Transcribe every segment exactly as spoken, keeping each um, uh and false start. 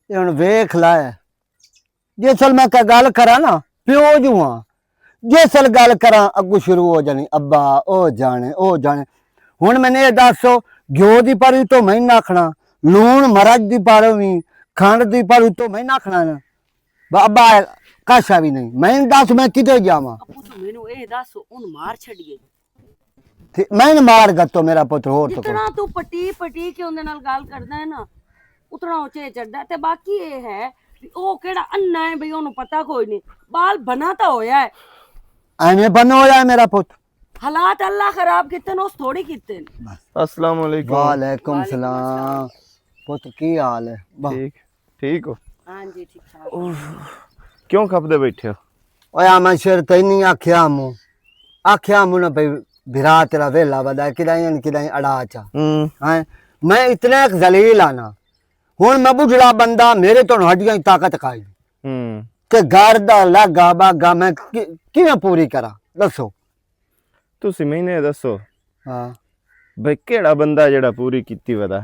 یہ ہن ویکھ لا ہے۔ جس ویل میں کوئی گل کراں نا، پیو جو ہاں، جس ویل گل کراں، اگوں شروع ہو جانی، "ابا، او جانے، او جانے۔" ہن میں نے یہ دسو، گھیو دی پاروی تو میں نہ آکھنا، لون مرچ دی پاروی، کھنڈ دی پاروی تو میں نہ آکھنا نا۔ ابا، کاشا بھی نہیں۔ میں دس، میں کدے جاواں؟ ابو، تو مینوں اے دس، ہن مار چھڈیے۔ تے میں نہ مار گتو، میرا پتر، ہور تو کوئی۔ جتنا تو پٹی پٹی کے اندے نال گل کردا ہے نا، اتنا اچے چڑھدا ہے۔ تے باقی اے ہے کہ او کیڑا انا ہے بھئی، اونوں پتہ کوئی نہیں۔ بال بنا تا ہویا ہے۔ ایویں بنا ہویا ہے میرا پت۔ حالات اللہ خراب کیتے نے، اس تھوڑی کیتے نے۔ السلام علیکم۔ وعلیکم وعلیکم السلام۔ السلام۔ پت، کی حال ہے؟ واہ۔ ٹھیک، ٹھیک ہو؟ ہاں جی، ٹھیک ٹھاک۔ اوہ، کیوں کھپدے بیٹھے ہو؟ اوے، آ میں شیر تینی آکھیا مو۔ آکھیا مو نہ پئی، بھرا تیرا ویلا ودا، کدائیں کدائیں اڑا چا۔ ہوں۔ ہیں؟ میں اتنا ایک ذلیل آ نا۔ ہن میں بڈھڑا بندہ، میرے تو ہڈیاں دی طاقت کائی۔ ہوں۔ کہ گھر دا لاگا باگا میں کی-، کیویں پوری کراں؟ دسو۔ تسی مہینے دسو۔ ہاں۔ بھئی، کیڑا بندہ جڑا پوری کیتی ودا؟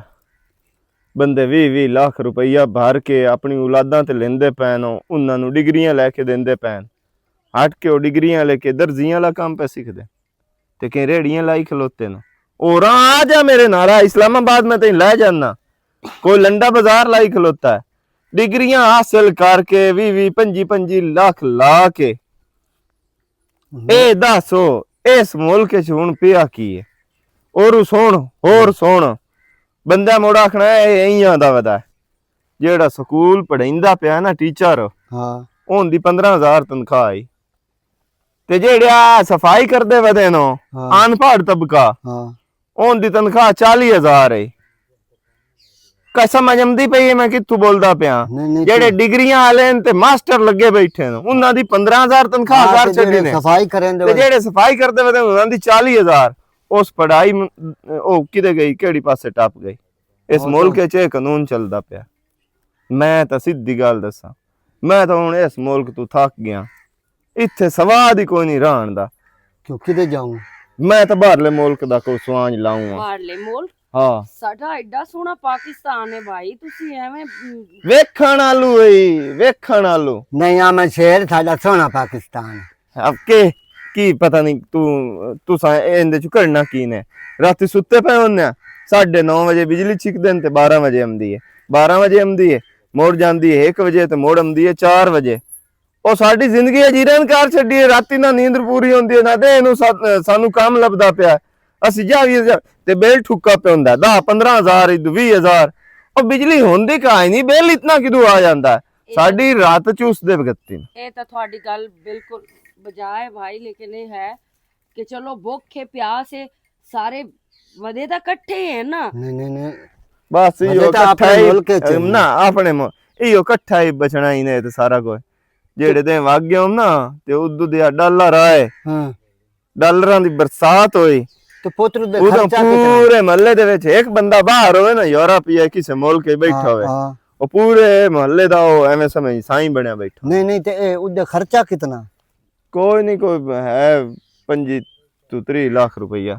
بندے ویہہ ویہہ لاکھ روپیہ بھر کے اپنی اولاداں تے لیندے پین، انہاں نوں ڈگریاں لے کے دیندے پین۔ ہٹ کے او ڈگریاں لے کے درزیاں والا کام پہ سکھدے۔ تے کہیں ریڑیاں لائی کھلوتے نے۔ اور آ جا میرے نال، آ اسلام آباد میں تیں لے جانا۔ کوئی لنڈا بازار لائی کھلوتا ہے۔ ڈگریاں حاصل کر کے ویہہ ویہہ، پنجی پنجی لاکھ لا کے۔ اے دسو، اس ملک وچ ہن پیا کی ہے؟ اور سن، اور سن، بندہ موڑا آکھنا ہے، اے ایاں دا ودا ہے۔ جیڑا سکول پڑھیندا پیا نا ٹیچر، ہاں۔ اون دی پندرہ ہزار تنخواہ آئی۔ تے جیڑا صفائی کردے ودے نو، ہاں۔ ان پڑھ طبقہ، ہاں۔ اون دی تنخواہ چالی ہزار ہے۔ قسم اجمدی پئی ہے، میں کتھوں بولدا پیا۔ نہیں، نہیں، جیڑے ڈگریاں والے نے تے ماسٹر لگے بیٹھے نے، انہاں دی پندرہ ہزار تنخواہ ہاں، کر تے چھڈی جیڑے نے۔ صفائی کرن دے تے جیڑے صفائی کردے ودے نے، انہاں دی چالی ہزار۔ اس پڑھائی م-، او کدے گئی، کیڑی پاسے ٹپ گئی؟ اس ملک وچ اے قانون چلدا پیا۔ میں تاں سیدھی گل دساں، میں تاں ہن اس ملک تو تھک گیا۔ اتھے سواد ہی کوئی نہیں رہن دا۔ کیوں، کدے جاؤں؟ میں تاں باہرلے ملک دا کوئی سوانج لاؤں ہاں۔ باہرلے ملک؟ ہاں۔ ساڈا ایڈا سوہنا پاکستان ہے بھائی، تسی ایویں، ام، ویکھن آلو ہے، ویکھن آلو۔ نہیں، آ میں شہر ساڈا سوہنا پاکستان ہے۔ اب کے، کی پتہ نہیں تو، تساں ایندے چ کرنا کی نے؟ راتی ستے پے ہوندے آ، ساڈھے نو وجے بجلی چھک دین تے بارہ وجے آمدی ہے، بارہ وجے آمدی ہے، مڑ جاندی ہے ایک وجے تے مڑ آمدی ہے چار وجے۔ او ساڈی زندگی اجیرن کر چھڈی ہے، راتی نہ نیند پوری ہوندی ہے، نہ تے اینوں سا-، سانوں کام لبدا پیا۔ اسی جا وی جا تے بل ٹھکا پہ ہوندا ہے، دہ پندرہ ہزار، ادو ویہہ ہزار۔ او بجلی ہوندی کائے نہیں، بل اتنا کدوں آ جاندا ہے؟ اے ساڈی رات چوس دے بگتی نے۔ اے تاں تہاڈی گل بالکل بجا ہے بھائی، لیکن اے ہے کہ چلو بھوک ہے، پیاس ہے، سارے ودے تاں کٹھے ہی ہیں نا۔ نہیں، نہیں، نہیں۔ بس ایہو ودے تاں اپنے کٹھا ہی ملک وچ ہن۔ نہ، اپنے مل-، ایہو کٹھا ہی بچنا ہی نہیں تے سارا کچھ۔ جیڑے دن وگ گئے ہن نا، تے ادو دیا ڈالر آئے۔ ہاں۔ ڈالراں دی برسات ہوئی۔ تے پتر دے اودوں خرچہ کتنا؟ پورے محلے دے وچ ایک بندہ باہر ہوئے نا، یورپ یا کسے ملک وچ بیٹھا ہاں، ہوئے، ہاں۔ او پورے محلے دا او ایویں سمجھ سائیں بنیا بیٹھا۔ نہیں، نہیں، تے اے اودے خرچہ کتنا؟ کوئی نہیں، کوئی ہے پنجی تو تری لاکھ روپیہ۔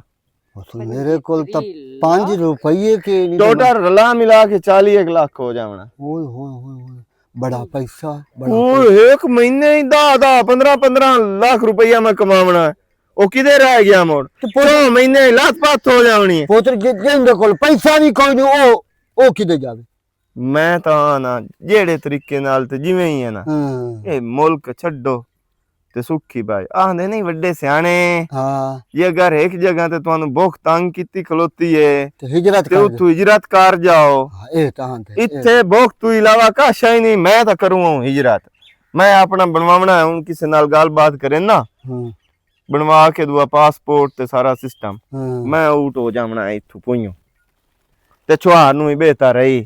اس میرے کول تاں پنج روپیے کے نہیں تے میں ٹوٹل رلا ملا کے چالی ایک لاکھ ہو جاونا۔ اوئے ہوئے ہوئے ہوئے، بڑا پیسہ، بڑا اوئے، پیسہ۔ ایک مہینے ہی دہ دہ، پندرہ پندرہ لاکھ روپیہ میں کماونا ہے۔ او کدے رہ گیا مڑ؟ تے پتر چھ مہینے ہی لات پات ہو جاونی ہے۔ پتر جے، جے اندے کول پیسہ نہیں کوئی نہیں، او، او کدے جاوے؟ میں تاں نا جیڑے طریقے نال تے جویں ہی ہے نا، ہاں۔ اے ملک چھڈو تے سکھی بھائی۔ آہندے نہیں وڈے سیانے، ہاں۔ جے اگر ایک جگہ تے تانوں بھوک تنگ کیتی کھلوتی ہے، تے ہجرت تے کر اتھوں ہجرت کر جاؤ۔ ہاں، اے تاں آہندے، اے۔ اتھے بھوک تو علاوہ کاشا ہی نہیں، میں تاں کروں ہوں ہجرت۔ میں اپنا بنواونا ہے، ہن کسے نال گل بات کرے نا۔ ہاں۔ بنوا کے دعا پاسپورٹ تے سارا سسٹم۔ ہاں۔ میں آؤٹ ہو جاونا ہے اتھوں پوئیوں۔ تے چھوہر نوں ہی بہتر رہی۔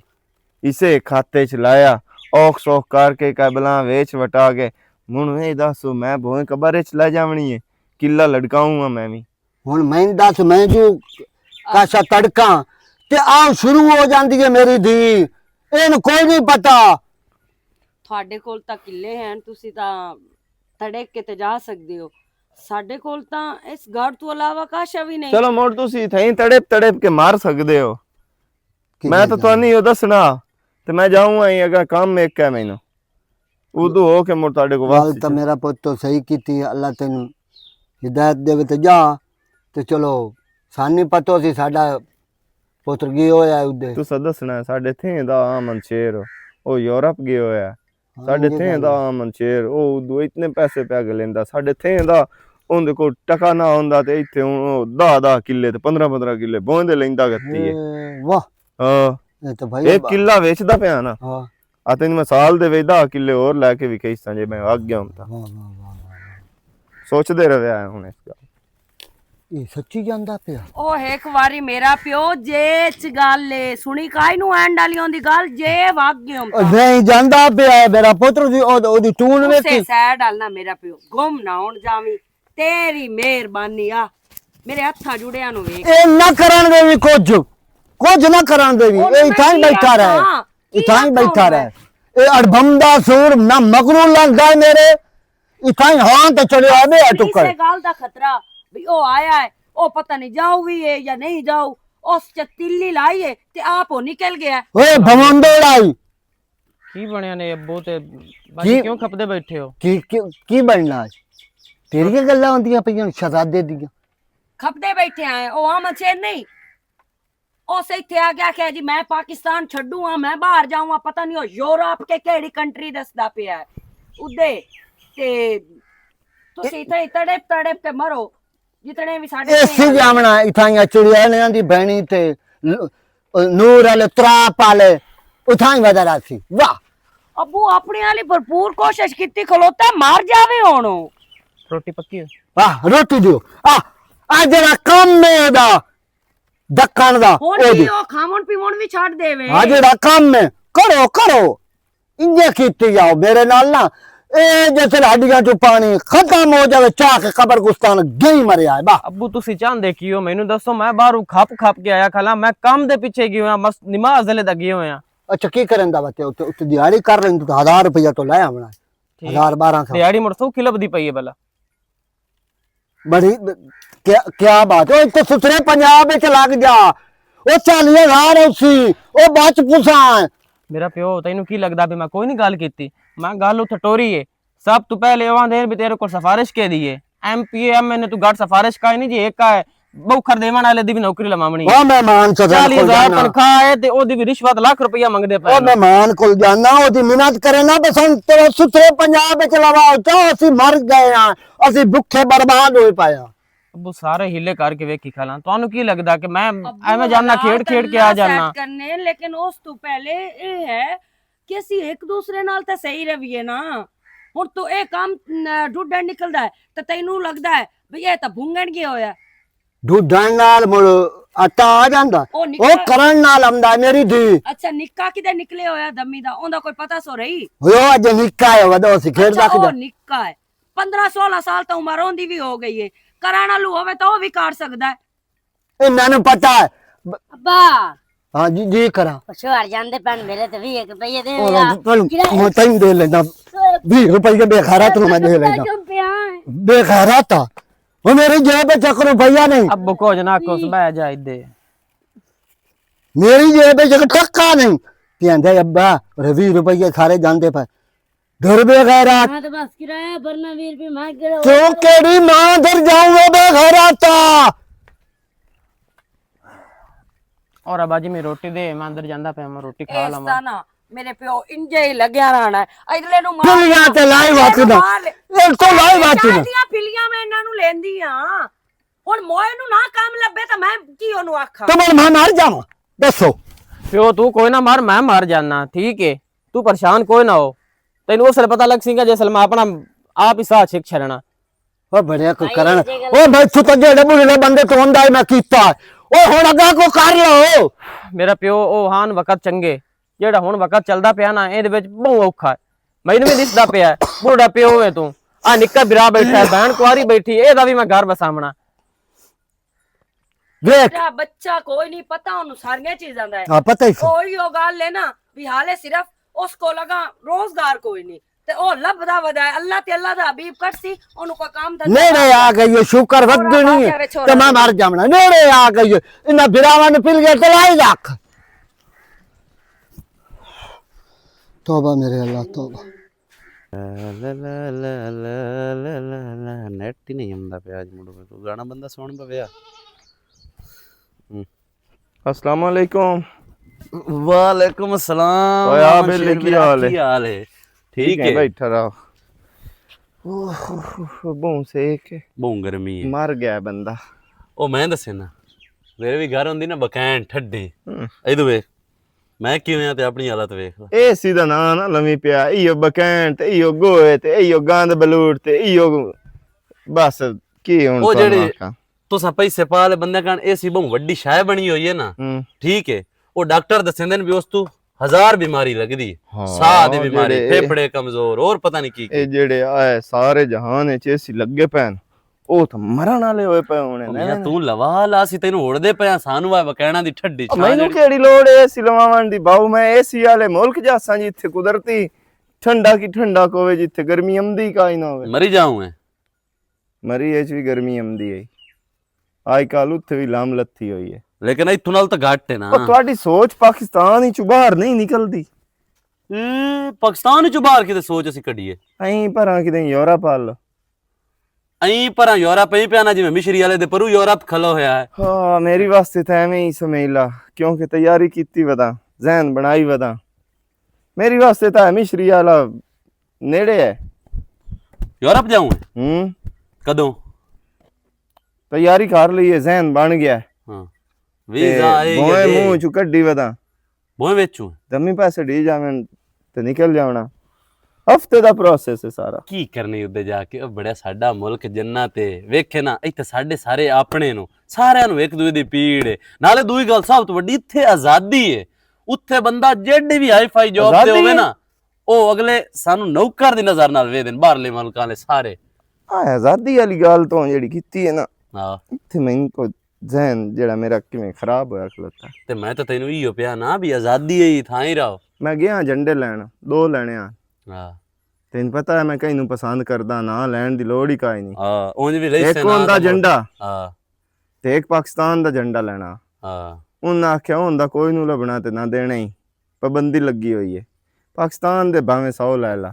اسے کھاتے چ لایا، اوکھ سوکھ کر کے کیبلاں ویچ وٹا کے۔ ہن اے دسو، میں بھویں قبر چ لے جاونی ہے، قلعہ لڑکاؤں ہاں میں وی۔ ہن میں دس، میں جو کاشا تڑکاں تے آؤ شروع ہو جاندی ہے میری دھی، اینوں کوئی نہیں پتا۔ تھوڑے کول تاں قلعے ہیں، تسی تاں تڑک کے تے جا سکدے ہو۔ ساڈے کول تاں اس گھر تو علاوہ کاشا وی نہیں۔ چلو مڑ تسی تھیں تڑپ تڑپ کے مار سکدے ہو۔ میں تاں تانوں ایہو دسنا تے میں جاؤں آئی اگر کم ایک ہے مینوں۔ اودوں ہو کے مڑ تہاڈے کو گل واپس تے چل۔ میرا پت تو صحیح کیتی، اللہ تینوں ہدایت دے تے جا۔ تے چلو، سانی پتہ سی ساڈا پتر گیا ہویا ہے ادے۔ تساں دسنا ہے، ساڈے تھیں دا آمن شیر، او یورپ گیا ہویا ہے۔ ہاں، ساڈے یہ تھیں گل دا ہے۔ آمن شیر، او ادو اتنے پیسے پیا کے لیندا۔ ساڈے تھیں دا اوندے کول ٹکا نہ ہوندا تے اتھے ہن او دہ دہ کلے تے پندرہ پندرہ کلے بوندے لیندا گتی ہے۔ اے واہ۔ ہاں۔ اے تو بھائی ایک با- کلا ویچدا پیا نا۔ ہاں۔ آ تین مثال دے وچ دہ کلے ہور لے کے وی کئی ساں جے میں آگ گیا ہوں تاں۔ واہ، واہ، واہ، واہ، واہ۔ سوچدے رہیا ہے ہن اس گل۔ یہ سچی جاندا پیا؟ او ایک واری میرا پیو جے چ گل لے سنی کائی نو اینڈ والی ہوندی گل جے وگ گیا ہوں او تاں۔ نہیں جاندا پیا ہے، میرا پتر دی، او، او دی ٹون اسے ویکھی۔ سائیڈ ڈالنا میرا پیو، گم نہ ہون جاویں۔ تیری مہربانی آ، میرے ہتھاں جڑیاں نو ویکھ۔ اے نہ کرن دے وی کچھ، کچھ نہ کرن دے وی۔ او اے میں اتھاں ہی کی بیٹھا رہے۔ آکھاں، کی اتھاں ہی آکھاں بیٹھا میں؟ رہے۔ اے اڑبم دا سور نہ مگرو لنگا ہے میرے، اتھاں ہی ہاں تے چڑھیا آوے ہے ٹکر۔ اسے گل دا خطرہ بھی او آیا ہے، او پتہ نہیں جاؤ وی ہے یا نہیں جاؤ، اس چ تلی لائی ہے تے آپ او نکل گیا ہے۔ اوے بھوندے لائی۔ کی بنیا نے ابو تے باجی کی، کیوں کھپدے بیٹھے ہو؟ کی، کی، کی بننا ہے؟ تیریاں گلاں ہوندیاں پئیاں شہزادے دیاں۔ کھپدے بیٹھے آئے، او آمد شیر نہیں۔ او سے اتھے آ گیا کہ جی میں پاکستان چھڈوں ہاں، میں باہر جاؤں ہاں، پتہ نہیں او یورپ کے کیڑی کنٹری دسدا پیا ہے۔ ادے تے تسی اتھے تڑپ تڑپ کے مرو۔ جتنے بھی ساڈے ایسی جامنا اتھاں ہی چڑیا نے دی بہنی تے ل-، نور والے، تراپ والے، اتھاں ہی ودا راسی۔ واہ۔ ابو اپنے والی بھرپور کوشش کیتی، کھلوتا مار جاوے ہن۔ روٹی پکی ہوئی؟ واہ، روٹی دیو۔ آ، آ جڑا کم ہے دا، دکان دا، ہن او بھی دی۔ او کھاون پیون بھی چھڈ دے وے۔ آ جڑا کم ہے، کرو، کرو۔ انجے کیتی جاؤ میرے نال نا، اے جیسے ہڈیاں چوں پانی ختم ہو جاوے، چاہ کے قبر گستان گئی مریا ہے، واہ۔ ابو، تسی چاہندے کی ہو؟ مینوں دسو، میں باہروں کھپ کھپ کے آیا کھلا، میں کم دے پیچھے گیا ہویا، مس-، نماز دلے دا گیا ہویا۔ اچھا، کی کرن دا وتے؟ اتھے، اتھے دیہاڑی کر رہے، تو ہزار روپیہ تو لے آونا ہے۔ ٹھیک۔ ہزار بارہ سو۔ دیہاڑی مڑ سو کلب دی پئی ہے بلا۔ بڑی، کیا، کیا بات ہے؟ او تے ستھرے پنجاب وچ لگ جا۔ او چالی ہزار اسی، او بچ پسا۔ میرا پیو، تینوں کی لگدا بھی میں کوئی نہیں گل کیتی؟ میں گل اتھے ٹوری ہے۔ سب تو پہلے او آندے بھی تیرے کو سفارش کے دی ہے۔ ایم پی اے، ایم این اے تو گھٹ سفارش کا ہی نہیں جی، ایک کا ہے۔ بہو کر دیوان والے دی بھی نوکری لواونی ہے۔ او مہمان صدر چالی ہزار کول جانا۔ تنخواہ ہے تے او دی بھی رشوت لاکھ روپیہ منگدے پے او نے۔ مہمان کول جانا، او دی منت کرے نا، بس ہن تیرے ستھرے پنجاب وچ لوا، کیا اسی مر گئے ہاں۔ اسی بھکھے برباد ہوئے پئے ہاں۔ ابو، سارے ہیلے کر کے ویکھی کھلا۔ تانوں کی لگدا کہ میں ابو، ایویں جانا حالات کھیڈ کھیڈ کے آ اللہ جانا؟ سیٹ کرنے، لیکن اس تو پہلے اے ہے کہ اسی ایک دوسرے نال تے صحیح رہیے نا۔ ہن تو اے کام، ن-، ڈڈ ڈڈ نکلدا ہے تے تینوں لگدا ہے بھی اے تاں بھونگن گیا ہویا ہے۔ ڈڈن نال مڑ آٹا آ جاندا۔ او او نکا کرن نال آمدا ہے میری دھی۔ اچھا، نکا کدے نکلے ہویا دمی دا؟ اوندا کوئی پتہ سو رہی؟ او اج نکا ہے، ودا سی کھیڈدا اچھا، او کھیڈدا۔ نکا ہے۔ پندرہ سولہ سال تو عمر ہوندی بھی ہو گئی ہے۔ کرانا لو ہوے تو او بھی کر سکدا ہے۔ انہاں نوں پتہ ہے۔ ابا۔ ہاں جی، جی کراں۔ او شوہر جاندے پن میرے تے وی ایک روپیے دے او یار۔ تینوں میں تینوں دے لینا۔ وی روپیے بے خیرات نوں میں دے لینا۔ کیوں پیا ہے؟ بے خیرات آ۔ او میری جیب وچ ایک روپیہ نہیں۔ ابو کچھ نہ کچھ بہ جا ادے۔ میری جیب وچ ایک ٹکا نہیں۔ تے آندے ابا، وی روپیے سارے جاندے پے۔ ڈر بے غیرت۔ ہاں تو بس کرایہ بھرنا وی روپے مہنگے ہو تو گئے۔ کیڑی ماں در جاؤں گا بے غیرت؟ اور ابا جی میں روٹی دے، میں اندر جاندا پیا، میں روٹی کھا اس لواں۔ طرح نا میرے پیو انجے ہی لگیا رہنا ہے۔ اگلے نوں مار پھلیاں تے لائی وقت نہ۔ مار لے۔ ایک تو لائی وقت نہ۔ چاہدیاں پھلیاں میں انہاں نوں لیندی ہاں۔ ہن موئے نوں نہ کم لبے تاں میں کی اونوں آکھاں؟ تو میں، میں مر جاواں، دسو۔ پیو تو کوئی نہ مر، میں مر جانا، ٹھیک ہے؟ تو پریشان کوئی نہ ہو۔ تینوں اس ویلے پتہ لگ سی گا جس ویلے میں اپنا آپ ہی ساہ چھک چھڑنا۔ او بڑے کو کرن۔ او بھائی، تو تے جڑے بڑے بندے تو ہوندا ہے میں کیتا۔ او ہن اگا کو کر لو۔ میرا پیو، او ہان وقت چنگے۔ جیڑا ہن وقت چلدا پیا نا، اے دے وچ بہوں اوکھا ہے۔ مینوں وی دسدا پیا ہے، بوڑھا پیو ہے تو۔ آ نکا برا بیٹھا ہے، بہن کواری بیٹھی، اے دا وی میں گھر وساونا۔ ویکھ۔ میرا بچہ کوئی نہیں پتہ، اونوں ساریاں چیزاں دا ہے۔ ہاں، پتہ ہی سی۔ کوئی او گل ہے نا، بھی حالے صرف اس کو لگا روزگار کوئی نہیں۔ تے او لبدا ودا ہے، اللہ تے اللہ دا حبیب کٹ سی، اونوں کوئی کام دھندا نیڑے آ گئی ہے، شکر ودھنی ہے۔ تے میں مر جاونا، نیڑے آ گئی ہے۔ انہاں براواں نوں پل گیا، تے لائی رکھ۔ توبہ میرے اللہ، توبہ۔ لا، لا، لا، لا، لا، لا، لا، لا، نیٹ ہی نہیں آوندا پیا اج، مڑ کوئی گانا بندہ سن پویا۔ ہم۔ السلام علیکم۔ وعلیکم السلام، اوئے، آ محمد بے، شیر کی میرا، حال ہے؟ کی حال ہے؟ ٹھیک ٹھیک ہے، ہے۔ بیٹھا رہو۔ اوہ، اوہ، اوہ، بہوں سیک ہے۔ بہوں گرمی ہے۔ مر گیا بندہ۔ او میں دسے نا، میرے بھی گھر ہوندی نا بکین ٹھڈی۔ ہم۔ ادھر ویکھ، میں کیویں آ تے اپنی حالت ویکھ لا۔ اے سی دا ناں نہ لمی پیا، ایو بکین تے ایو گوئے تے ایو گند بلوٹ تے ایو، بس، کی ہن او تانوں جڑے آکھاں؟ تساں پیسے پا لے بندے کن، اے سی بہوں وڈی شے بنی ہوئی ہے نا۔ ہم۔ ٹھیک ہے، او ڈاکٹر دسیندے نے بھی اس تو ہزار بیماری لگدی ہے۔ ہاں، ساہ دی بیماری، جڑے پھیپھڑے کمزور، اور پتہ نہیں کی کی۔ اے جڑے آئے سارے جہان وچ اے سی لگے پین، او تاں مرن والے ہوئے پے ہونے او نے۔ میاں، توں لوا لا، سی تینوں اڑدے پے آں، سانوں آ وکینا دی ٹھڈی او چھاں مینوں جڑی۔ کیڑی لوڑ اے سی لواون دی باؤ؟ میں اے سی والے ملک جاساں جی، اتھے قدرتی ٹھنڈا کی ٹھنڈا کوے، جتھے گرمی امدی کائی نہ ہوے۔ مری جاؤں میں۔ مری اچ وی گرمی امدی ہے۔ آج کل اتھے وی لام لتھی ہوئی ہے۔ لیکن اتھوں نال تاں گھٹ ہے نا۔ او تہاڈی سوچ پاکستان وچ باہر نہیں نکلدی۔ اے، پاکستان وچ باہر کدے سوچ اسی کڈی ہے؟ ایں پراں کدے یورپ آل۔ ایں پراں یورپ ایں پیا نا، جویں مشری والے دے پرو یورپ کھلو ہویا ہے۔ ہاں، میری واسطے تاں ایویں ہی سمیلا، کیونکہ تیاری کیتی ودا، ذہن بنائی ودا۔ میری واسطے تاں مشری والا نیڑے ہے۔ یورپ جاؤں ہے؟ ہوں۔ کدوں؟ تیاری کر لئی ہے، ذہن بن گیا ہے۔ ہاں۔ تے ویزا آئی بوئے گئے۔ منہ چوں کڈی ودا۔ بوئے وچوں۔ دمی پیسے ڈی جاون تے نکل جاونا۔ ہفتے دا پروسیس ہے سارا۔ کی کرنی ادھر جا کے؟ او بڑا ساڈا ملک جنت ہے۔ ویکھے نا، ایتھے ساڈے سارے اپنے نو، سارے نو ایک دوے دی پیڑ ہے۔ نالے دوئی گل سب تو وڈی، ایتھے آزادی ہے۔ اتھے بندہ جیڑی بھی ہائی فائی جاب تے آزادی ہوے ہے۔ نا، او اگلے سانو نوکر دی نظر نال ویدن، باہرلے ملکاں والے سارے۔ آ، آزادی والی گل تو جیڑی کیتی ہے نا، ہاں۔ اتھے میں کو ذہن جیڑا میرا کیویں خراب ہویا کھلوتا۔ تے میں تے تینوں ایہو پیا نا بھی آزادی ہے، تھاں ہی رہو۔ میں گیا جھنڈے لین، دو لینے آ۔ ہاں۔ تینوں پتہ ہے میں کہیں نوں پسند کردا نا، لین دی لوڑ ہی کائے نہیں۔ ہاں، اونج بھی رہی ایک سے نا ہوندا تے مڑ۔ جھنڈا، ہاں۔ تے ایک پاکستان دا جھنڈا لینا۔ ہاں۔ انہاں آکھیا ہوندا کوئی نوں لبنا تے نہ دینا ہی۔ پابندی لگی ہوئی ہے۔ پاکستان دے بھاویں سو لے لا۔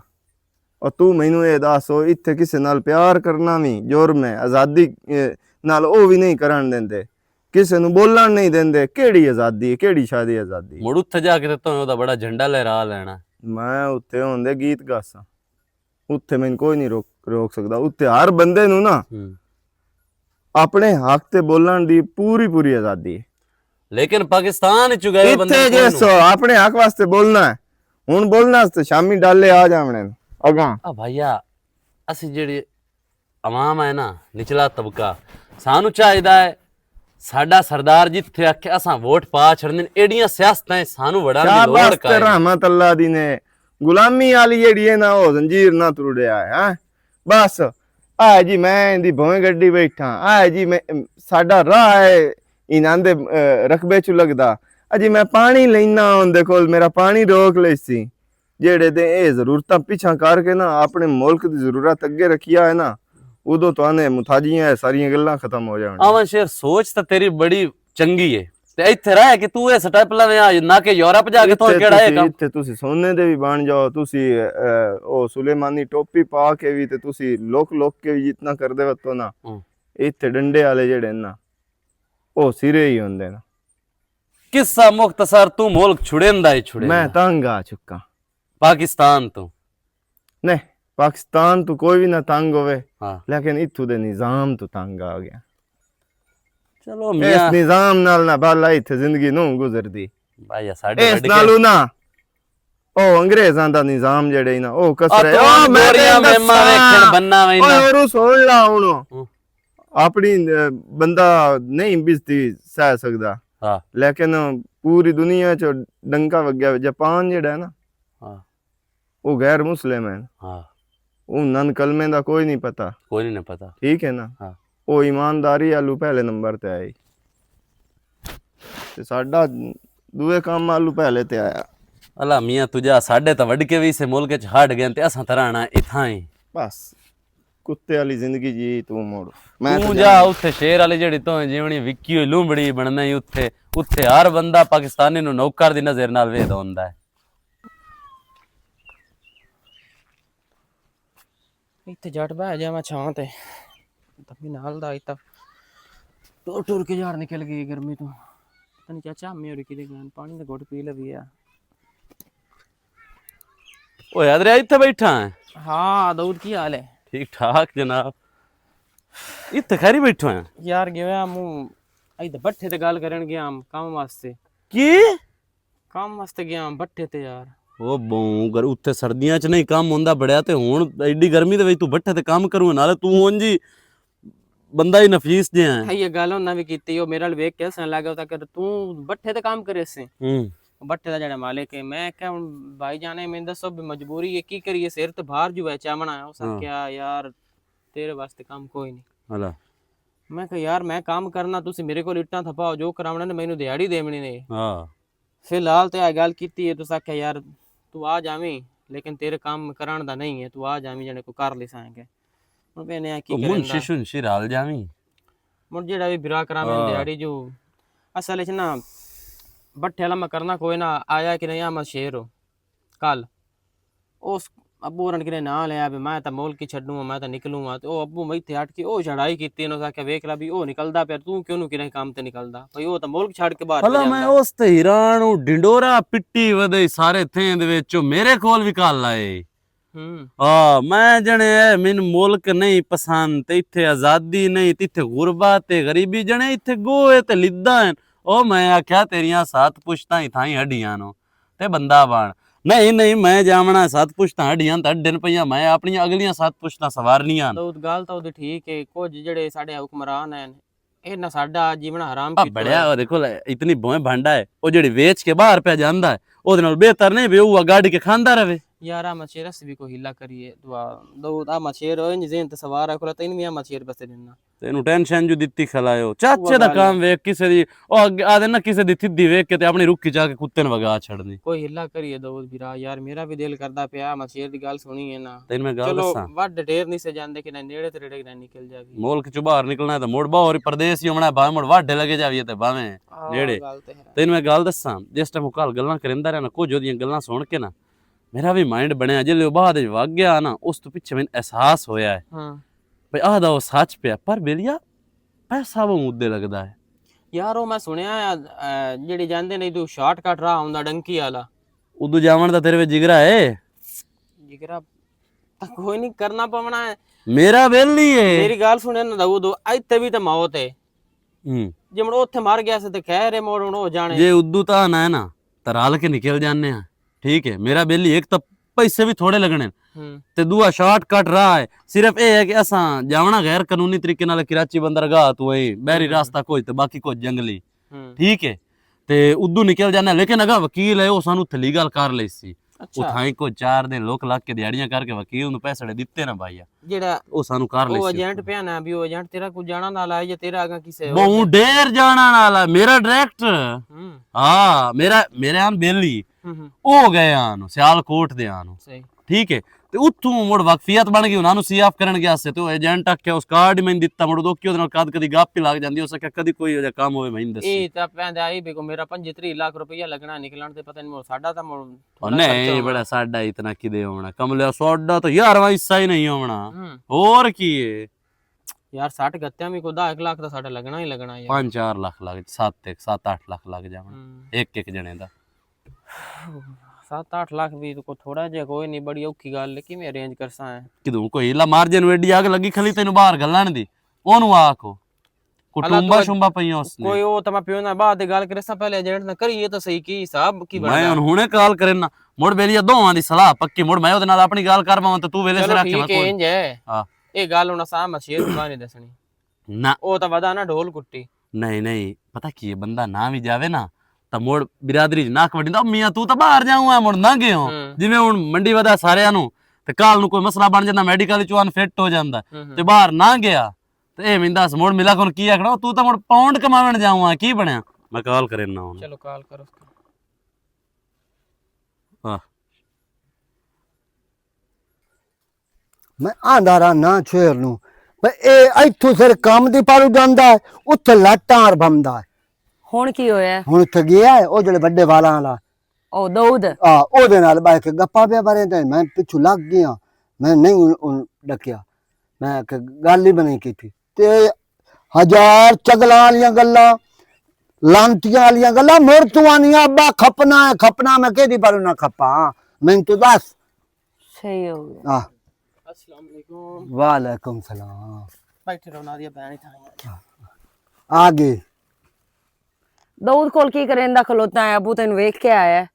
اور تو مینوں اے دس، او اتھے کسے نال پیار کرنا وی جرم ہے، آزادی، اے، نال او وی نہیں کرن دیندے۔ کسے نوں بولن نہیں دیندے۔ کیڑی آزادی ہے؟ کیڑی شادی آزادی ہے؟ مڑ اتھے جا کے تے تاں اوہدا بڑا جھنڈا لہرا لینا۔ میں اتھے ہوندے گیت گاساں۔ اتھے مینوں کوئی نہیں روک، روک سکدا۔ اتھے ہر بندے نوں نا ہم۔ اپنے حق تے بولن دی پوری، پوری آزادی ہے۔ لیکن پاکستان چ گئے بندے اتھے کون جے نوں؟ سو اپنے حق واسطے بولنا ہے، ہن بولنا واسطے شامی ڈالے آ جاونے نے۔ اگاں۔ آ بھائیا، اسی جڑی عوام ہے نا، نچلا طبقہ، سانو چاہیدا ہے، ساڈا سردار جتھے آکھے اساں ووٹ پا چھڑنے، ایڈیاں سیاستاں سانو وڑان دی لوڑ شاباش تے کائے نہیں۔ رحمت اللہ دی نے، غلامی والی جڑی ہے نا، او زنجیر نہ ترڑیا ہے، ہاں؟ بس، آ جی میں ان دی بھویں گڈی بیٹھا، آ جی میں، ساڈا راہ ہے، انہاں دے، اے، رقبے چ لگدا۔ آ جی میں پانی لینا، ان دے کول میرا پانی روک لیسی۔ جیڑے دے اے ضرورتاں پچھاں کر کے نا، اپنے ملک دی ضرورت اگے رکھیا ہے نا، ادوں تو آنے متھاجیاں اے ساریاں گلاں ختم ہو جان۔ آواں شیر، سوچ تاں تیری بڑی چنگی ہے۔ تے ایتھے رہ کے تو اے سٹیپ لویں آ، نہ کہ یورپ جا کے تو ایتھے کیڑا اے تسی، کم؟ ایتھے تسی سونے دے بھی بن جاؤ، تسی، اے، او سلیمانی ٹوپی پا کے بھی تے تسی لوک لوک کے بھی جتنا کردے وتو نا، ہوں۔ ایتھے ڈنڈے والے جڑے نا، او سرے ہی ہوندے نا۔ قصہ مختصر، تو ملک چھڑیندا ہی چھڑیندا۔ میں تنگ آ چکا۔ پاکستان تو؟ نہیں، پاکستان تو کوئی بھی نہ تنگ ہوئے، ہاں۔ لیکن اتھوں دے نظام تو تنگ آ گیا۔ چلو اس میاں۔ نظام نال نہ بھلا اتھے زندگی نو گزردی۔ بھائی، ساڈے اس وڈ کے نالوں نہ، او انگریزاں دا نظام جڑے نا، او آ کسرے۔ تو او میں گوریاں تینوں میماں دساں۔ ویکھن بننا وینا۔ اوئے، اوروں سن لا ہن۔ ہوں۔ اپنی، اے، بندہ نہیں بزتی سہ سکدا۔ ہاں۔ لیکن پوری دنیا چ ڈنکا وگیا جاپان جڑا ہے نا، ہاں۔ وہ غیر مسلم ہے۔ ہاں۔ انہاں نوں کلمے دا کوئی نہیں پتا۔ کوئی نہیں پتا۔ ٹھیک ہے نا؟ ہاں۔ وہ ایمانداری آلو پہلے نمبر تے آئی۔ تے ساڈا دوئے کام آلو پہلے تے آیا۔ اللہ میاں تجا، ساڈے تاں وڈ کے وی اسے ملک وچ ہٹ گئے تے اساں تاں رہنا اتھاں ہی۔ بس، کتے والی زندگی جی تو مڑ۔ میں توں تاں جا جانا۔ اتھے شیر والی جڑی تو جیونی وکی ہوئی لومبڑی بننا ہی اتھے، اتھے ہر بندہ پاکستانی نوں نوکر دی نظر نال ویدا ہوندا ہے۔ اتھے جٹ بہ جاواں چھاں تے۔ تمی نال دا اتھا ٹر ٹر کے یار نکل گئی گرمی تو۔ پتہ نہیں چاچا، امی ہوری کدے گئے، پانی دا گھٹ پی لوی آ۔ اوئے، ادریا اتھے بیٹھا ہے؟ ہاں، داؤد، کی حال ہے؟ ٹھیک ٹھاک جناب۔ اتھے خیری بیٹھا ہے؟ یار، گیا مو، ائی تے بٹھے تے گل کرن گیا ہم کام واسطے۔ کی؟ کام واسطے گیا ہم بٹھے تے یار۔ او بوں، گر اتھے سردیاں چ نہیں کام ہوندا بڑیا، تے ہن ایڈی گرمی دے وچ تو بٹھے تے کام کروں، نالے تو ہن جی بندہ ہی نفیس جے ہیں۔ یہ گل انہاں وی کیتی، او میرے نال ویکھ کے ہسن لگ گیا، او تاں کہ توں بٹھے تے کام کرے سے۔ ہوں۔ بٹھے دا جڑا مالک ہے، میں کہیا، "ہن بھائی جانے، میں دسو بھی مجبوری ہے، کی کریے، سر تے بھار جو ہے، چاونا ہے۔" اس ہاں۔ آکھیا، "یار، تیرے واسطے کام کوئی نہیں۔" ہلا۔ میں کہیا، "یار، میں کام کرنا، تسی میرے کول اٹاں تھپاؤ، جو کراونا نے، مینوں دیہاڑی دیونی نے۔" ہاں۔ فی الحال تے آ گل کیتی ہے، تساں آکھیا، "یار، تو آ جاویں، لیکن تیرے کام کران دا نہیں ہے، تو آ جاویں، جنے کو کر لیساں کے۔" ہن میں نے آ کی او کرن منشی دا؟ شنشی رال جاویں۔ مڑ جیڑا وی برا کراویں ہاں۔ دیہاڑی جو، اصل اچ نا، بٹھے والا میں کرنا کوئی نہ، آیا کہ نہیں، آ میں شیر ہو۔ کل اس ابو ہورن کنے ناں لیا بھی میں تاں ملک ہی چھڈوں ہاں، میں تاں نکلوں ہاں، تے او ابو میں اتھے اٹھ کے او جھڑائی کیتی، انہوں آکھیا، "ویکھ لے بھی او نکلدا پیا، توں کیوں نوں کنے کام تے نکلدا؟ بھئی او تاں ملک چھڈ کے باہر بھلا پیا میں جاندا۔" اس تے حیران ہوں، ڈھنڈورا پٹی ودے سارے تھیں دے وچ، او میرے کول وی کال آئے۔ ہوں۔ آ، میں جنے اے، مین ملک نہیں پسند، تے اتھے آزادی نہیں، تے اتھے غربت تے غریبی، جنے اتھے گوئے تے لدا ہیں۔ او میں آکھیا، "تیریاں سات پشتاں ہی تھائیں ہڈیاں نو۔" تے بندہ بن۔ نہیں، نہیں، میں جاونا ست پشتاں ہڈیاں تے ہڈن پئیاں، میں اپنیاں اگلیاں ست پشتاں سوارنیاں۔ تو گل تاں اودی ٹھیک ہے، کچھ جڑے ساڈے حکمران ہیں، اے نہ ساڈا جیونا حرام آ کیتا بڑیا، ہویا۔ او دیکھو لے، اتنی بوئیں بھانڈا ہے، او جڑی ویچ کے باہر پہ جاندا ہے، او دے نال بہتر نہیں بھی او گاڈ کے کھاندا رہے۔ یار، آ مچھے رس بھی کوئی ہلا کریے، دعا دو، آ مچھے رو انج ذہن تے سوار ہے، کھلا تین بھی آ مچھے بس دینا۔ تینوں ٹینشن جو دتی کھلایو۔ چاچے دا کام ویکھ کسے دی، او اگے آ دینا کسے دی تھدی ویکھ کے تے اپنی رکھی چا کے کتے نوں وگا چھڑنی۔ کوئی ہلا کریے دو بھرا یار، میرا بھی دل کردا پیا، میں شیر دی گل سنی ہے نا۔ تینوں میں گل چلو، دساں۔ وڈ ڈھیر نہیں سے جاندے کہ نہ نیڑے تے ریڑے نہ نکل جاوی۔ ملک چوں باہر نکلنا ہے تے مڑ باہر ہی پردیس ہی ہونا ہے، بھاویں مڑ وڈ لگے جاوی تے بھاویں نیڑے۔ تینوں میں گل دساں، جس ٹائم کل گلاں کریندا رہنا، کچھ اودیاں گلاں سن کے نا، میرا بھی مائنڈ بنیا، جے لو بعد وچ وگ گیا نا، اس تو پیچھے مینوں احساس ہویا ہے۔ ہاں۔ بھئی، آہدا او سچ پیا، پر بیلیا، پیسہ وہ مدے لگدا ہے۔ یار، او میں سنیا ہے، اے، جیڑی جاندے نے، ادو شارٹ کٹ راہ ہوندا ڈنکی والا۔ ادو جاون دا تیرے وچ جگرا ہے؟ جگرا تاں کوئی نہیں، کرنا پونا ہے۔ میرا ویل نہیں ہے۔ میری گل سنے نہ، ادو ایتھے بھی تے موت ہے۔ ہوں۔ جے مڑ اوتھے مر گیا سے تے خیر ہے، مڑ ہن او جانے۔ جے ادو تاں نہ ہے نا، تاں رل کے نکل جانے ہاں۔ ٹھیک ہے، میرا بیلی ایک تاں پیسے بھی تھوڑے لگنے۔ ہوں۔ تے دوا شارٹ کٹ راہ ہے۔ صرف اے ہے کہ اساں جاونا غیر قانونی طریقے نال کراچی بندرگاہ تو اے، بحری ہوں۔ راستہ کوئی تے باقی کوئی جنگلی۔ ہوں۔ ٹھیک ہے۔ تے ادو نکل جانا، لیکن اگا وکیل ہے، او سانو اتھے لیگل کر لئی سی۔ اچھا۔ اتھائیں کوئی چار دن لوک لگ کے دیہاڑیاں کر کے وکیل نوں پیسے دے دتے نا بھائی۔ جیڑا او سانو کر لے او سی ایجنٹ اتھوں۔ پیا نا، بھی او ایجنٹ تیرا کوئی جانا نال آئے یا تیرا اگاں کسے ہور بہوں دے؟ ڈیر جانا نال آ، میرا ڈائریکٹ۔ ہوں۔ ہاں، میرا، میرے آن بیلی۔ ہوں، ہوں۔ او گئے آن، سیال کوٹ دے آن۔ صحیح۔ ٹھیک ہے۔ تے اتھوں مڑ وقفیت بن گئی، انہاں نوں سی آف کرن گیا سے، تے او ایجنٹ آکھیا، اس کارڈ میں دتا، مڑ دو کیوں نال کد کدی گپ ہی لگ جاندی، اس آکھیا، کدی کوئی ہو جا کام ہوے، میں دسے۔ اے تاں پہندے آئی بھی کو میرا پنجی تری لاکھ روپیہ لگنا نکلن تے، پتہ نہیں مڑ ساڈا تاں مڑ او تھوڑا نہیں، خرچہ ہونا۔ بڑا ساڈا اتنا کدے ہونا؟ کملیا، ساڈا تو یارویں حصہ ہی نہیں ہونا۔ ہوں۔ اور کی ہے؟ یار، سٹھ گتیاں بھی کوئی دہ ایک لاکھ دا ساڈا لگنا ہی لگنا یار۔ پنج چار لاکھ لگ، ست، ایک ست اٹھ لاکھ لگ جاون۔ ہوں۔ ایک ایک جنے دا۔ ست اٹھ لاکھ بھی تو کوئی تھوڑا جہا کوئی نہیں، بڑی اوکھی گل ہے، کیویں ارینج کرساں ہے؟ کدوں کوئی لا مارجن ویڈی اگ لگی کھلی تینوں باہر گلن دی، اونوں آکھو۔ کو اللہ ٹومبا تو شومبا پئیاں اس نے۔ کوئی او تاں میں پیو نال بعد دی گل کرے ساں، پہلے ایجنٹ نال کریے تاں صحیح، کی حساب کی میں بندا؟ ہن ہنے کال کرنا، مڑ بیلی دوواں دی صلاح پکی، مڑ میں اودے نال اپنی گل کر پاواں تے تو ویلے چلو سر آکھے میں ٹھیک ہے، کوئی۔ انج ہے۔ ہاں۔ اے گل ہن اساں مشیر کو نہیں دسنی۔ نہ۔ او تاں ودا نہ ڈھول کٹی۔ نہیں، نہیں، پتہ کی ہے، بندہ نہ بھی جاوے نا، تاں مڑ برادری چ نک وڈی دا، "میاں تو تاں باہر جاؤں ہے، مڑ نہ گئے ہو۔" ہاں۔ جویں ہن منڈی ودا سارے نوں، تے کال نوں کوئی مسئلہ بن جاندا، میڈیکل چوں انفٹ ہو جاندا، ہاں، ہاں۔ تے باہر نہ گیا۔ تے اے ویندا اس مڑ ملا کون کی آکھنا، "تو تاں مڑ پاؤنڈ کماون جاؤں آں، کی بنیا؟" میں کال کرنا ہن۔ چلو، کال کرو اس کو۔ ہاں۔ میں آندا رہا نہ چھویر نوں۔ پر اے ایتھوں سر کام دی پارو جاندا ہے، اتھے لٹاں اور بھمدا ہے۔ ہن کی ہویا ہے؟ ہن اتھے گیا ہے، او جڑے وڈے والاں والا۔ او داؤد؟ آ، او دے نال بہہ کے گپاں پیا مارے تے میں پچھوں لگ گیا۔ میں نہیں ان- ان ڈکیا۔ میں کہ گل ہی بنائی کی تھی۔ تے ہزار چگلاں والیاں گلاں، لانتیاں والیاں گلاں، مڑ تو آنیاں، "ابا کھپنا ہے، کھپنا۔" میں کہہ دی، "پر نہ کھپا۔" میں تو دس۔ صحیح ہو گیا۔ آہ۔ السلام علیکم۔ وعلیکم السلام۔ بیٹھے رہو، نادیہ بہن ہی تھا۔ آ گئے۔ داؤد کول کی کریندا کھلوتا ہے؟ ابو تینوں ویکھ کے آیا ہے۔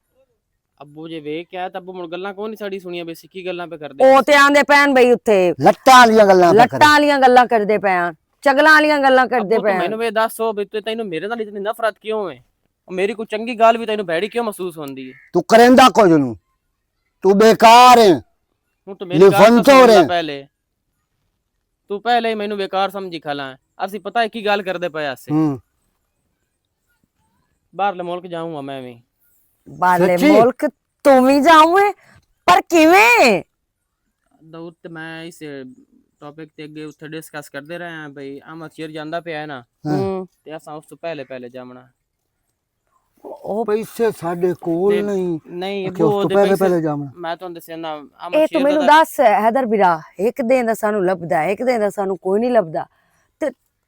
ابو جے ویکھ کے آیا تے ابو مڑ گلاں کون نہیں ساڑی سنیاں، بے سکی گلاں پہ کردے۔ او تے آندے پین بھئی اتھے۔ لٹاں والیاں گلاں پہ لٹاں کردے۔ والیاں گلاں کردے پین۔ چگلاں والیاں گلاں کردے ابو تو پین۔ مینوں اے دس، او بھی تے تینوں میرے نال اتنی نفرت کیوں ہے؟ او میری کوئی چنگی گل بھی تینوں بھڑی کیوں محسوس ہوندی ہے؟ تو کریندا کچھ نوں۔ تو بیکار ہے۔ ہوں تو میری گل تو لفنتو سن لے رہے۔ پہلے۔ تو پہلے ہی مینوں بیکار سمجھی کھلا ہے۔ اسی پتہ ہے کی گل کردے پئے اسے۔ ہوں۔ باہرلے ملک جاؤں ہاں میں وی۔ باہرلے سچی؟ ملک توں وی جاؤں ہے، پر کیویں؟ داؤد تے میں اس ٹاپک تے اگے اتھے ڈسکس کردے رہے ہیں بھئی احمد شیر جاندا پیا ہے نا، ہاں۔ ہوں۔ تے اساں اس تو پہلے پہلے جاونا۔ او پیسے ساڈے کول تے نہیں۔ نہیں، آکھیا اس ابو تو دے پہلے پیسے پہلے جاونا۔ میں تانوں دسیا نا، احمد اے تو شیر مینوں دا دس، حیدر برا، ایک دن دا سانوں لبدا، ایک دن دا سانوں کوئی نہیں لبدا۔ تے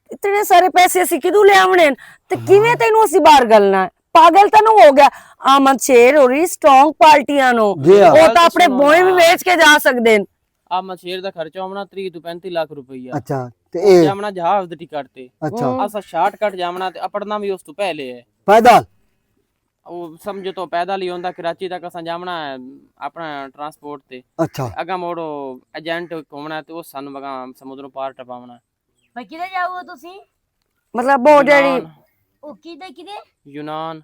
اتنے سارے پیسے اسی کدوں لے آونے ہن؟ تے ہاں۔ کیویں تینوں اسی باہر گلنا ہے؟ پاگل تینوں ہو گیا؟ احمد شیر ہوری سٹرانگ پارٹیاں نو۔ جی ہاں۔ او تاں اپنے بوئے وی ویچ کے جا سکدے ہن۔ احمد شیر دا خرچہ ہونا تری توں پینتی لاکھ روپیہ۔ اچھا، تے اے جاونا جہاز دے ٹکٹ تے۔ اچھا۔ ہوں۔ اساں شارٹ کٹ جاونا تے اپڑنا وی اس توں پہلے ہے۔ پیدل؟ او سمجھو تو پیدل ہی ہوندا، کراچی تک اساں جاونا ہے اپنا ٹرانسپورٹ تے۔ اچھا۔ اگاں موڑو ایجنٹ گھومنا ہے تے او سانوں اگاں سمندروں پار ٹپاونا ہے۔ بھائی، کدھر جاؤ گے تسی؟ مطلب، وہ جیڑی یونان۔ او کدھر، کدھر؟ یونان۔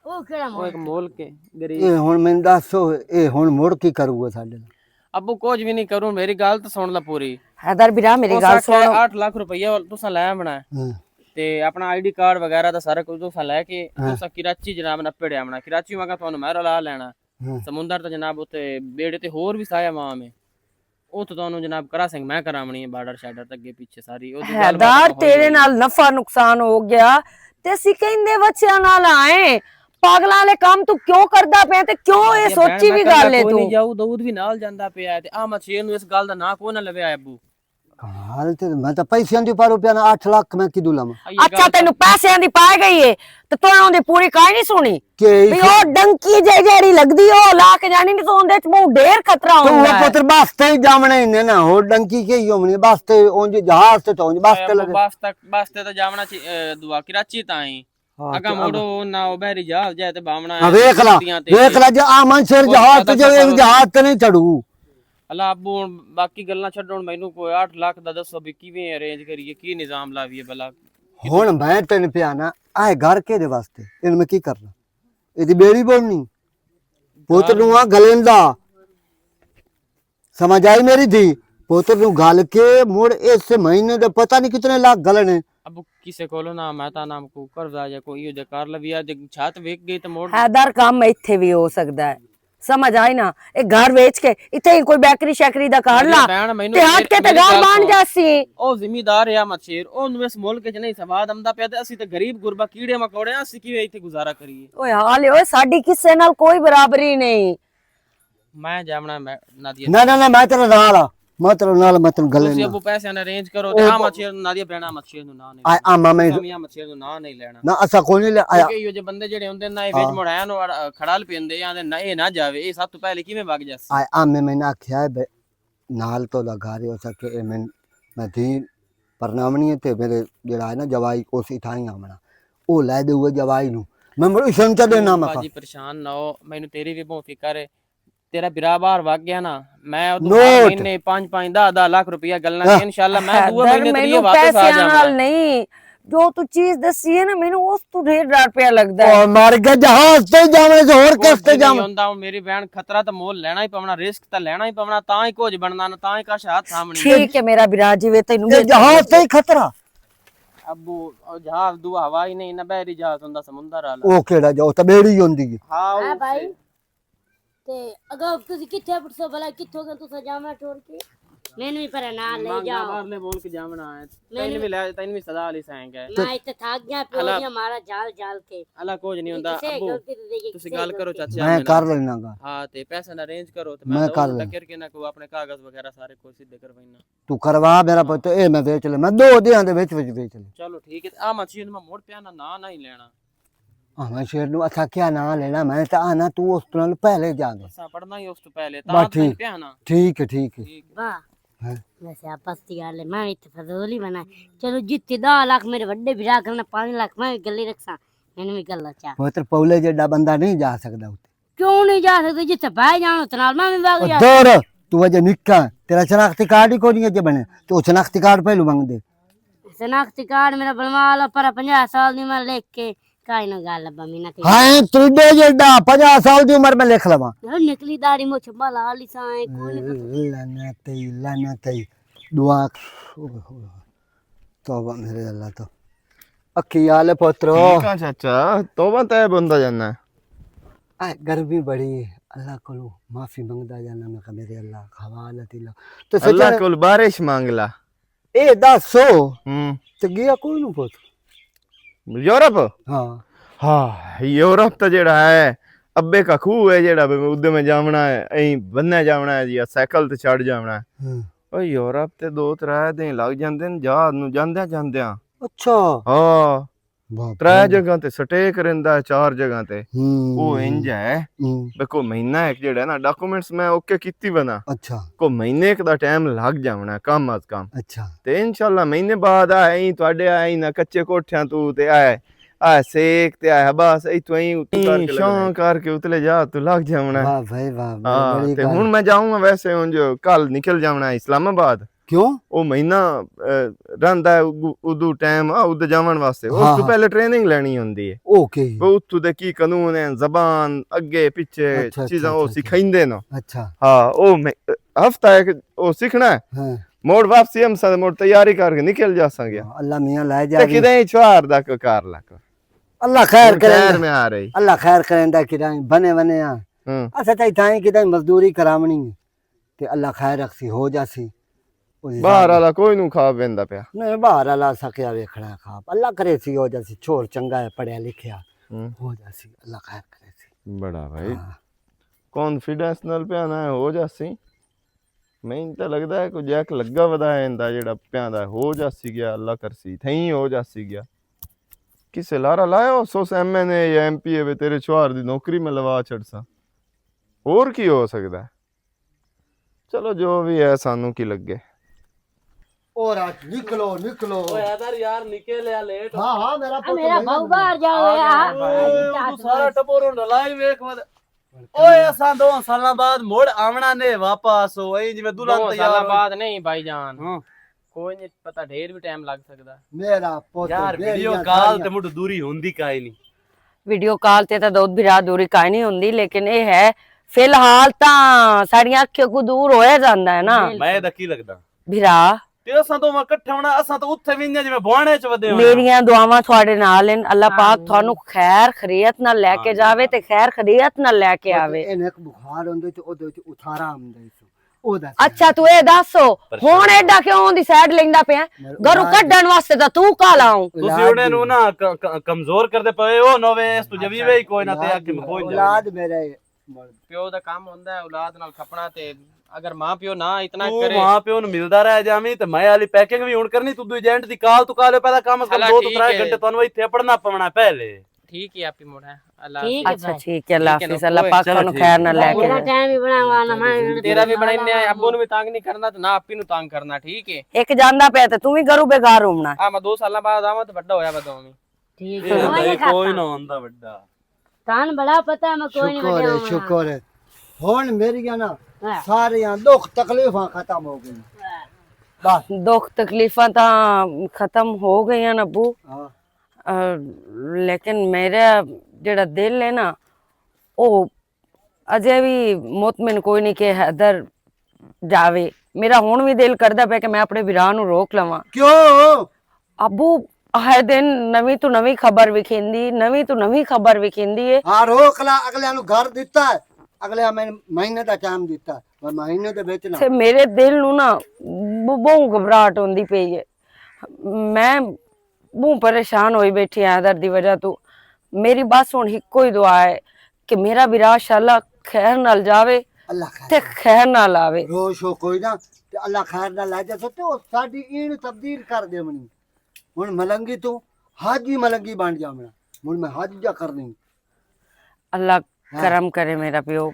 او کیڑا او ایک ملک؟ ملک ہے، غریب۔ اے ہن مینوں دسو، اے ہن مڑ کی کرو گا ساڈے نال؟ ابو کچھ بھی نہیں کروں، میری گل تو سن لے پوری۔ حیدر برا، میری اس گل آکھیا سن۔ اٹھ لاکھ روپیہ تساں لے آونا ہے۔ ہاں۔ تے اپنا آئی ڈی کارڈ وغیرہ دا سارا کچھ تساں لے کے ہاں۔ تساں کراچی جناب نہ پڑیا آونا، کراچی واگا تانوں میں رلا لینا۔ ہاں۔ سمندر تے جناب اتھے بیڑے تے ہور وی سارے عوام ہے۔ او تو تانوں جناب کراسنگ میں کراونی ہے، بارڈر شارڈر تے اگے پیچھے ساری۔ او دی گل بات حیدر، تانوں ہوئی تیرے ہوئی۔ نال نفع نقصان ہو گیا، تے اسی کہندے بچیاں نال آئے۔ پاگلاں والے کام تو کیوں کردا پیا تے کیوں اے نادیہ بہن، سوچی میں وی کلا گل ہے کوئی تو؟ نہیں جاؤ، داؤد وی نال جاندا پیا ہے تے احمد شیر نوں اس گل دا ناں کوئی نہ لویا ابو۔ حال تے میں تاں پیسیاں دی پارو پیا نا، اٹھ لاکھ میں کدوں لاواں؟ اچھا، تینوں پیسیاں دی پائے گئی ہے تے تو انہاں دی پوری کائی نہیں سنی؟ کہ بھی او ڈنکی جے جیڑی لگدی او لا کے جانی نہیں تو اوندے وچ بہت ڈھیر خطرہ تو ہوندا ہے۔ پتر بس تے ہی جامنے ہی نے نا، ہو ڈنکی کے ہی ہونی، بس تے اونج جہاز تے تو اونج بس تے لگے۔ بس تک، بس تے تو جامنا چی-، اے، دعا کراچی تائیں۔ ہاں، اگا تے موڑو نہ او بحری جہاز جائے تے باونا ہاں، ہے، ویکھ لا، کشتیاں تے ویکھ لا، جے آ منصور بہت جہاز تے زیادہ جو سفر ہو جہاز تے نہیں چڑھو۔ اللہ ابو، ہن باقی گلاں چھڈو، ہن مینوں کوئی اٹھ لاکھ دا دسو بھی کیویں ارینج کریے، کی نظام لاویے بھلا؟ ہن میں تین پیا نا، آئے گھر کے دے واسطے، ان میں کی کرنا؟ اے دی بیڑی بولنی، پوت نوں آ گلن دا۔ سمجھ آئی میری دھی؟ پوت نوں گل کے مڑ اس مہینے دے پتہ نہیں کتنے لاکھ گلنے۔ ابو کسے کولوں نہ، میں تاں نہ کوئی قرضہ یا کوئی ایہو جا کر لویا، جے چھت وک گئی تے مڑ حیدر، کم ایتھے وی ہو سکدا ہے۔ سمجھ آئی نا؟ اے گھر ویچ کے ایتھے ہی کوئی بیکری شیکری دا کر لا، بہن، مینوں تے ہٹ کے تے میری گھر گل بن سن۔ جاسی۔ او ذمہ دار ہے احمد شیر، او نوں اس ملک وچ نہیں سواد آمدا پیا تے اسی تے غریب غربا کیڑے مکوڑے آں، اسی کیویں ایتھے گزارا کریے؟ اوئے حال اوئے، ساڈی کسے نال کوئی برابری نہیں۔ میں جاونا، میں نادیہ نہ، نہ، نہ، میں تیرے نال آ۔ میں تیرے نال، میں تینوں گلے تسی نہ۔ ابو پیسے نہ ارینج کرو تے او آ ب- مچھیر نادیہ بہنا مچھیر نوں نہ نہیں آئے لینا۔ آما میں تساں میاں مچھیر نوں نہ نہیں لینا۔ نہ، اسا کوئی نہیں لے آیا۔ کیونکہ ایہو جے بندے جیڑے ہوندے نہ، اے وچ ہاں۔ مڑ آیا نو اڑ-، کھڑا لپیندے یا تے نہ، اے نہ جاوے، اے سب تو پہلے کیویں وگ جاسی؟ آئے آمے میں نہ آکھیا ہے بے، نال تو لگا رہے ہو سکے، اے میں، میں تھی پرنامنی ہے تے میرے جیڑا ہے نا جوائی، اس اتھاں ہی آمنا۔ او لے دے ہوئے جوائی نوں۔ میں مڑ اشن چا دینا مکھا۔ باجی پریشان نہ ہو، مینوں تیری وی بہت فکر ہے۔ تیرا برا باہر وگ گیا نا، میں ادوں ہر نوٹ۔ مہینے پانچ پانچ، دہ دہ لاکھ روپیہ گلنا ہاں۔ انشاءاللہ میں دو حیدر، مہینے تے مینوں یہ واپس آ پیسیاں جاواں۔ نال نہیں، جو تو چیز دسی ہے نا، مینوں اس تو ڈھیر ڈر پیا لگدا ہے۔ او مر گیا، جہاز تے جاویں تے ہور کس تے جاویں؟ ہوندا، میری بہن، خطرہ تے مول لینا ہی پونا، رسک تے لینا ہی پونا، تاں ہی کچھ بننا نا، تاں ہی کش ہاتھ سامنے۔ ٹھیک ہے میرا برا جی، وے تینوں اے جہاز تے ہی خطرہ۔ ابو، او جہاز دو ہوائی نہیں نا، بحری جہاز ہوندا سمندر والا۔ او کیڑا جا، او تے بیڑی ہوندی ہے۔ ہاں، ہاں او بھائی۔ تے اگر تسی کتھے پٹسو بھلا، کتھوں گے تساں جاونا ٹور کے؟ مینوں وی پر نال لے جاؤ۔ باہرلے ملک جاونا ہے۔ تین وی لے، تین وی سزا والی سائیں گے۔ میں اتھے تھک گیا پیو دی مارا جال جال کے۔ اللہ کچھ نہیں ہوندا۔ ابو، تسی گل کرو چاچا، میں کر لینا گا۔ ہاں، تے پیسے دا ارینج کرو تے میں کر لینا۔ ٹکر کے نہ کو اپنے کاغذ وغیرہ سارے کو سیدھے کروائی نا۔ تو کروا میرا پتر، اے میں ویچ لے، میں دو دیاں دے وچ وچ ویچ لے۔ چلو ٹھیک ہے، آ میں چیز میں مڑ پیا نہ، نہ ہی لینا۔ ہاں، میں شیر نوں اسا کیا نہ لینا، میں تے آنا تو اس نال پہلے جا دے۔ اسا پڑھنا ہی اس تو پہلے، بس تاں ٹھیک۔ پیا نا۔ ٹھیک ہے، ٹھیک ہے۔ ٹھیک ہے۔ واہ۔ ہاں۔ ویسے آپس دی گل ہے، میں وی تے فضول ہی بنا۔ چلو جتھے دس لاکھ میرے وڈے بھرا کرنا، پانچ لاکھ میں وی گلی رکھساں، مینوں وی گل اچھا۔ پتر پولے جیڈا بندہ نہیں جا سکدا اتھے۔ کیوں نہیں جا سکدے؟ جتھے پائے جان، اتھے نال میں وی وگ او جا۔ دور، تو اجے نکا، تیرا شناختی کارڈ ہی کوئی نہیں اجے بنے۔ تو شناختی کارڈ پہلو منگ دے۔ شناختی کارڈ میرا بنوا لو، پر پنجاہ سال دی عمر لکھ کے، کائی نہ گل ابا، میں نہ کہی۔ ہاں، تریڈے جیڈا، پنجاہ سال دی عمر میں لکھ لواں۔ یار، نکلی داڑھی مچھ بلا لی ساں، اے کوئی نہیں۔ لعنت ہی، لعنت ہی۔ دعا۔ توبہ میرے اللہ تو۔ اکھی حال ہے پوترو۔ ٹھیک ہاں چاچا، توبہ تے بندہ جانا ہے۔ اے گرمی بڑی ہے، اللہ کولوں معافی منگدا جانا، میں کہا، میرے اللہ، حوالہ دلا۔ تو اللہ سچا کول بارش مانگ لا۔ اے دسو، ہوں۔ تے گیا کوئی نو پوت؟ یورپ؟ ہاں۔ ہاں، یورپ تے جیڑا ہے، ابے کا کھو ہے جیڑا، ادے میں جاونا ہے، ایں بننے جاونا ہے جی، سائیکل تے چڑھ جاونا ہے۔ ہاں۔ او یورپ تے دو ترے دن لگ جاندے نے جہاز نو جاندیاں جاندیاں۔ اچھا۔ ہاں۔ باپ ترے رے۔ جگہ تے سٹے کریندا ہے، چار جگہ تے۔ ہوں۔ او انج ہے۔ ہوں۔ دیکھو، مہینہ ایک جیڑا ہے نا، ڈاکومنٹس میں اوکے کیتی بنا۔ اچھا۔ کو مہینے ایک دا ٹائم لگ جاونا ہے، کم از کم۔ اچھا۔ تے انشاءاللہ مہینے بعد آئیں، تہاڈے آئیں نہ کچے کوٹھیاں تو تے آئے، آئے سیک تے آئے حباس، ایتھوں آئیں اتوں کر کے شاں لگنا ہے۔ کر کے اتلے جا تو لگ جاونا ہے۔ واہ بھائی واہ، بڑی، ہاں، بڑی تے گل۔ ہن میں جاؤں گا ویسے، ہن جو کل نکل جاونا ہے اسلام آباد۔ کیوں؟ او مہینہ، اے، رہندا ہے، اگو-، ادو ٹائم آ، ادو جاون واسطے۔ اس ہاں، تو ہاں۔ پہلے ٹریننگ لینی ہوندی ہے۔ اوکے۔ وہ اتو دے کی قانون ہیں، زبان، اگے، پچھے، اچھا، اچھا، چیزاں او اچھا، اچھا۔ سکھائندے نا۔ اچھا۔ ہاں، او میں، ہفتہ ہے کہ او سکھنا ہے۔ ہاں۔ موڑ واپسی ہم سارے موڑ تیاری کر کے نکل جا سانگے۔ ہاں، اللہ میاں لے جاوے۔ تے کدے ہی چوار دا کوئی کار لا کر۔ اللہ خیر ہن کرے۔ خیر میں آ رہی۔ اللہ خیر کریندا کدے بنے بنے آ۔ ہاں۔ اسا تائی تھائیں کدے مزدوری کراونی ہے۔ تے اللہ خیر رکھسی، ہو جاسی۔ او دی باہر زیادہ والا کوئی نوں خواب ویندا پیا؟ نہیں، باہر والا اسا کیا ویکھنا ہے خواب؟ اللہ کرے سی ہو جاسی، چھوڑ چنگا ہے، پڑھیا لکھیا۔ ہوں۔ ہو جاسی، اللہ خیر کرے سی۔ بڑا بھائی۔ ہاں۔ کانفیڈنس نال پیا نہ ہو جاسی۔ میں تے لگدا ہے کوئی جیک لگا ودا ہے اندا جیڑا پیا دا ہو جاسی گیا، اللہ کرسی، تھیں ہو جاسی گیا۔ کسے لارا لایا اس، اس ایم این اے یا ایم پی اے وے تیرے چھوار دی نوکری میں لوا چھڑساں۔ اور کی ہو سکدا ہے؟ چلو، جو بھی ہے، سانوں کی لگے۔ اور آج نکلو، نکلو۔ اوے حیدر یار، نکل لیا، لیٹ ہو۔ ہاں، ہاں، میرا آ، پتر میرا بھائی بہو باہر جا ہویا۔ آ گیا بھائی۔ اوے، تو سارا ٹبر ہن لائی ویکھ ول۔ اوے، اساں دو سالاں بعد مڑ آونا نے واپس۔ او ایں جویں دلہن دو تیار سالاں ہوئی۔ بعد نہیں بھائی جان۔ ہاں۔ کوئی نہیں پتہ، ڈھیر بھی ٹائم لگ سکدا۔ میرا پتر، یار، ویڈیو کال تے مڑ دوری ہوندی کائے نہیں۔ ویڈیو کال تے تاں دوت بھرا دوری کائے نہیں ہوندی، لیکن اے ہے، فی الحال تاں ساڈیاں اکھیاں کو دور ہویا جاندا ہے نا۔ میں تاں کی لگدا؟ بھرا۔ تے اساں دوواں کٹھے ہونا، اساں تاں اتھے ویندے جویں بوانے چ ودے ہونا۔ میریاں دعاواں تہاڈے نال ہن، اللہ پاک تہانوں خیر خیریت نال لے کے جاوے تے خیر خیریت نال لے کے آوے۔ اے نک بخار ہوندے تے اودے وچ اتھارا آمدے سو۔ او دس۔ اچھا، تو اے دس، ہن ایڈا کیوں دی سائیڈ لیندا پیا؟ گھروں کڈن واسطے تاں تو کالا ہوں۔ تسی انہاں نوں نہ ک-، ک-، کمزور کردے پئے ہو، نو وے اس تو جوی وے ہی کوئی نہ تے آکھے میں کوئی اولاد میرے۔ پیو دا کام ہوندا ہے اولاد نال کھپنا، تے اگر ماں پیو نہ اتنا تو کرے۔ ماں پیو نوں ملدا رہ جاویں تے میں والی پیکنگ وی ہن کرنی، تو دو ایجنٹ دی کال تو کال پہلا کم از کم چلا دو تو ٹھیک ترے ہے۔ گھنٹے تانوں اتھے پڑھنا پونا پہلے۔ ٹھیک ہے، آپی موڑا۔ اللہ ٹھیک ہے حافظ۔ اچھا، بھائی۔ ٹھیک ہے، اللہ ٹھیک ہے، حافظ، اللہ پاک چلو، تانوں ٹھیک خیر ہے۔ نال لے کے میرا جائے۔ ٹائم ہی بنا ہوا نا، میں میرا ٹائم ہی بنا ہوا۔ ابو نوں بھی تنگ نہیں کرنا تے نہ آپی نوں تنگ کرنا، ٹھیک ہے؟ ایک جاندا پیا تے تو بھی گھروں بے گھر ہونا۔ آ، میں دو سالاں بعد آواں تے وڈا ہویا ودا ہوویں۔ ٹھیک ہے۔ کوئی نہ ہوندا وڈا۔ تان بڑا پتہ ہے، میں کوئی نہیں شکر ہے، وڈا ہونا۔ شکر ہے۔ ہن میریاں نا ہاں۔ ساریاں دکھ تکلیفاں ختم ہو گئی۔ بس۔ دکھ تکلیفاں تاں ختم ہو گئیاں نا ابو۔ ہاں۔ آ، لیکن میرا جڑا دل ہے نا، او اجے وی مطمئن کوئی نہیں کہ حیدر جاوے۔ میرا ہن وی دل کردا پیا کہ میں اپنے بھرا نوں روک لواں۔ کیوں؟ ابو، ہر دن نویں تو نویں خبر وکھیندی، نویں تو نویں خبر وکھیندی ہے۔ ہاں، روک لا، اگلے نوں گھر دتا ہے، اگلے میں مہینے دا ٹائم دتا ہے۔ پر مہینے دے وچ نہ۔ تے میرے دل نوں نا ب- بہوں گھبراہٹ ہوندی پئی ہے۔ میں بہوں پریشان ہوئی بیٹھی ہاں ادھر دی وجہ تو۔ میری بس ہن اکو ہی دعا ہے کہ میرا ویرا شالا خیر نال جاوے اللہ خیر تے خیر نال آوے۔ روش ہو کوئی نہ، تے اللہ خیر نال لے جاسے، تے او ساڈی این تبدیل کر دیونی۔ ہن ملنگی تو حاجی ملنگی بن جاونا۔ ہن میں حج جا کرنی۔ اللہ کرم کرے میرا پیو۔